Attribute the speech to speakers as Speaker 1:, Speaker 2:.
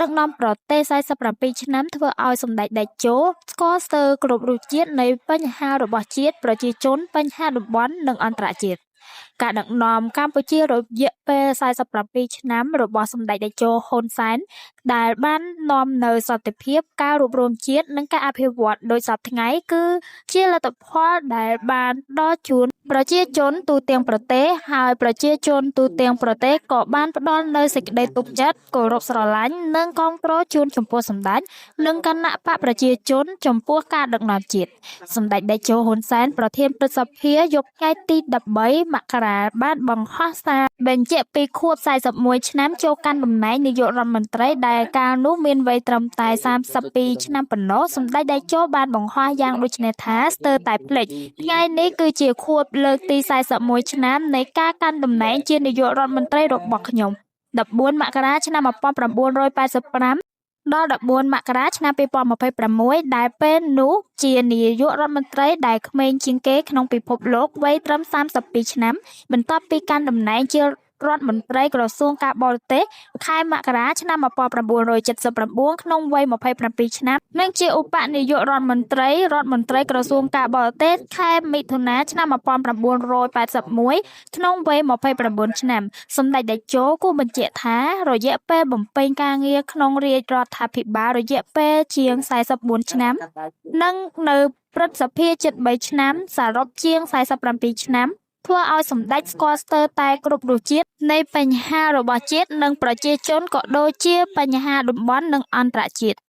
Speaker 1: ដឹកនាំប្រទេស47ឆ្នាំធ្វើឲ្យសម្ដេចតេជោស្គាល់ស្ទើរគ្រប់រសជាតិនៃបញ្ហារបស់ជាតិប្រជាជនបញ្ហាតំបន់និងអន្តរជាតិការដឹកនាំកម្ពុជារយៈពេល47ឆ្នាំរបស់សម្ដេចតេជោហ៊ុនសែនដែលបាននាំនូវសន្តិភាពការរួបរួមជាតិនិងការអភិវឌ្ឍដូចសព្វថ្ងៃគឺជាលទ្ធផលដែលបានផ្ដល់ជូនប្រជាជនទូទាំងប្រទេសហើយប្រជាជនទូទាំងប្រទេសក៏បានផ្ដល់នូវសេចក្តីទុកចិត្តគោរពស្រឡាញ់និងគាំទ្រជូនចំពោះសម្ដេចនិងគណបក្សប្រជាជនចំពោះការដឹកនាំជាតិសម្ដេចតេជោហ៊ុនសែនប្រធានព្រឹទ្ធសភាយប់ថ្ងៃទី13មករាបានបង្ហោះសារបញ្ជាក់ពីខួប41ឆ្នាំចូលកាន់តំណែងនាយករដ្ឋមន្ត្រីដែលកាលនោះមានវ័យត្រឹមតែ32ឆ្នាំប៉ុណ្ណោះសម្ដេចតេជោបានបង្ហោះយ៉ាងដូចនេះថាស្ទើរតែភ្លេចថ្ងៃនេះគឺជាខួបលើកទី41ឆ្នាំនៃការកាន់តំណែងជានាយករដ្ឋមន្ត្រីរបស់ខ្ញុំ14មករាឆ្នាំ1985ដល់14មករាឆ្នាំ2026ដែលពេលនោះជានាយករដ្ឋមន្ត្រីដែលក្មេងជាងគេក្នុងពិភពលោកវ័យត្រឹម32ឆ្នាំបន្ទាប់ពីកាន់តំណែងជារដ្ឋមន្ត្រីក្រសួងការបរទេសខែមករាឆ្នាំ1979ក្នុងវ័យ27ឆ្នាំនិងជាឧបនាយករដ្ឋមន្ត្រីរដ្ឋមន្ត្រីក្រសួងការបរទេសខែមិថុនាឆ្នាំ1981ក្នុងវ័យ29ឆ្នាំសម្ដេចតេជោគូសបញ្ជាក់ថារយៈពេលបំពេញការងារក្នុងរាជរដ្ឋាភិបាលរយៈពេលជាង44ឆ្នាំ និងនៅព្រឹទ្ធសភាជិត3ឆ្នាំសរុបជាង47ឆ្នាំធ្វើឲ្យសម្ដេចស្គាល់ស្ទើរតែគ្រប់រសជាតិនៃបញ្ហារបស់ជាតិនិងប្រជាជនក៏ដូចជាបញ្ហាតំបន់និងអន្តរជាតិ។